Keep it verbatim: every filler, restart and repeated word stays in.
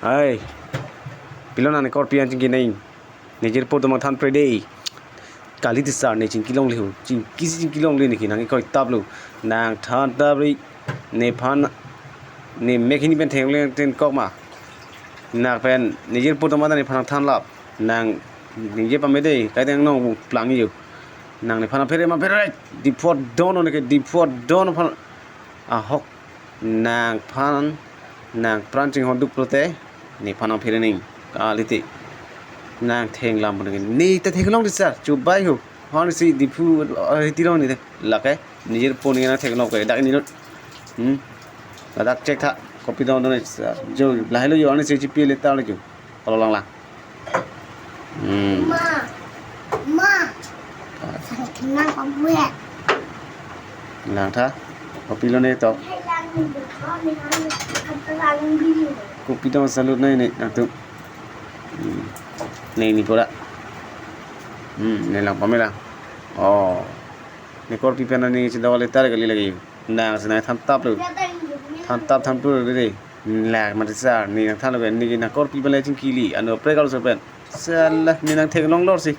Ai, pilo nang ne korpi an chingki nai. Ne jirpo atum nangthan pre dei. Kali ti sir, ne chingki longle ho. Chingki si chingki longle ne ke nang koi tap lo. Nangthan tap ri. Nephan ne mek hini pen theng longle ten kok ma. Nang pen ne jirpo atum nangthan, nephan nangthan lap. Nang ne je pame dei, kai teng nong plang yo. Nang nephan phere ma phere. Diphu don ne ke, diphu don aphan ahok. Nangphan, nang pran chingho duk pulote, nephan nangphere ning. Kali te. Nang thenglam pon ne ta theklong di sir, chubai ho. Hon si Diphu, eh, tirong ne te. Lake, ne jirpo ne nang theklong ke, dak ne lut. Hmm. Ladak check tha, kopi don don ne sir. Jo, lahai lo yo, hon si chipi le ta lo jo. Kalau lang lang. Hmm. Ma, ma. Ah. Saya kenal Pak Buet. Lang tha. Kopi lo ne to. Hai lang ni, kau ni, kau ni, kau ni. Kopi don salut nai ne, nang tu. Hmm. Ne ne pura. Hmm, ne lang pame lang. Oh. Ne korpi pen ne chedok le tar kali lagi. Nang si nangthan tap lo. Than tap than pur dei. Lak mati sir, ne nangthan lo pen, ne nang korpi pen le chingki li, ano pre kal so pen. Salah, ne nang theklong lor si.